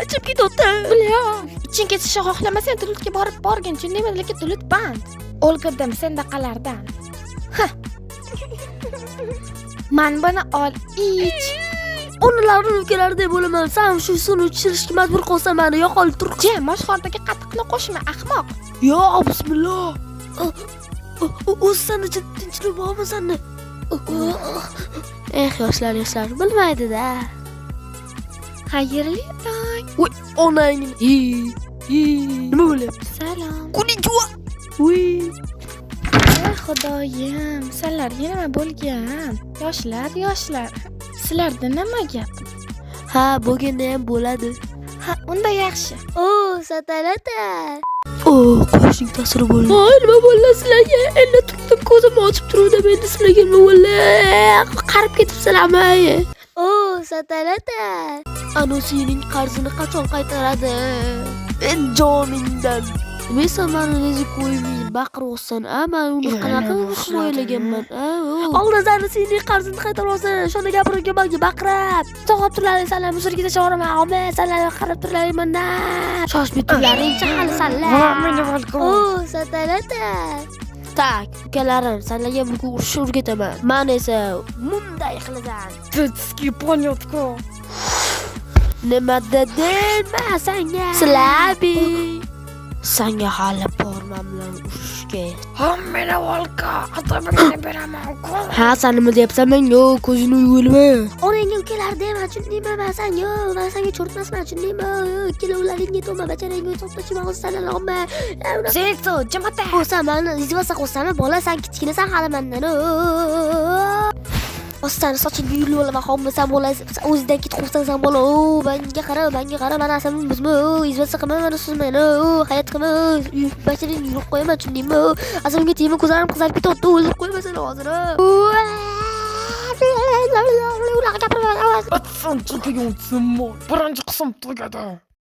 Ichim ketyapti. Бля. Iching ketishni xohlamasang, tualetga borib borgin, tushundingmi? Lekin tualet band. O'lgirdim sendaqalardan. Ha. Man buni ol, ich. Onalarni ukalari deb o'laman. San shu suvni ichirishga majbur qilsan mani, yo'qol tur. Jim, moshxo'rdagi qatiqni qo'shma, ahmoq. Yo, bismillah. O'zi sani tinchlik bormi sani? Eh, yoshlar, yoshlar bilmaydi-da. Xayrli tong. Voy, onangni. Nima bo'lyapti? Salom. Konnichiwa. Uy. Ey xudoyim, sizlarga nima bo'lgan? Yoshlar, yoshlar. Sizlarda nima gap? Ha, bo'lganda ham bo'ladi. Ha, unda yaxshi. O, satalata. O, quyoshning ta'siri bo'ldi. Voy, nima bo'ldi sizlarga? Endi turdim, ko'zimni ochib turuvdim, endi sizlarga nima bo'ldi? Qarib ketibsizlarmi? O, satalata. Anusining qarzini qachon qaytaradi? En joningdan. Nima sen mani nezi qo'ymay baqiryapsan, a? Man uni qanaqa himoyalaganman, a? Oldin Anusining qarzini qaytaryapsan, shunda gapirgan manga baqirib. To'g'ab turlaring, sanlar musorga tashaveraman, omma, sanlar qarab turlaring mandan. Shoshmay turlaringcha hali sanlar. O, satalata. Так, ukalarim, sanlarga bugun urushni o'rgataman. Man esa bunday qilasan. Детский понятка. Nima dedim man sanga? Слабый. Sanga hali borman bilan urushga. Hammani волка, atabingni beraman. Ha, san nima deyapsan menga? Ko'zingni o'lma. Onangga ukalar deyman, tushundingmi? Man sanga, man sanga cho'rtmasman, tushundingmi? Ikkalovlaringga to'ma, bacharangga to'xtashim sanlar olma. Zelso, jimata. O, sen mani izvasa qo'sami, bola, san kichkinasan hali mandan. Ostani sochingga yulib olaman, homma, san bola, o'zidan ketib qolsan san bola. O, manga qara, manga qara, mani asabim buzma, izvasa qilma, mani suzma, hayot qilma, basharingni yulib qo'yaman, tushundingmi? Asabimga tegma, ko'zlarim qizarib ketyapti, o'ldirib qo'yaman seni hozir. Unaqa gapirma. Birinchi qism tugadi.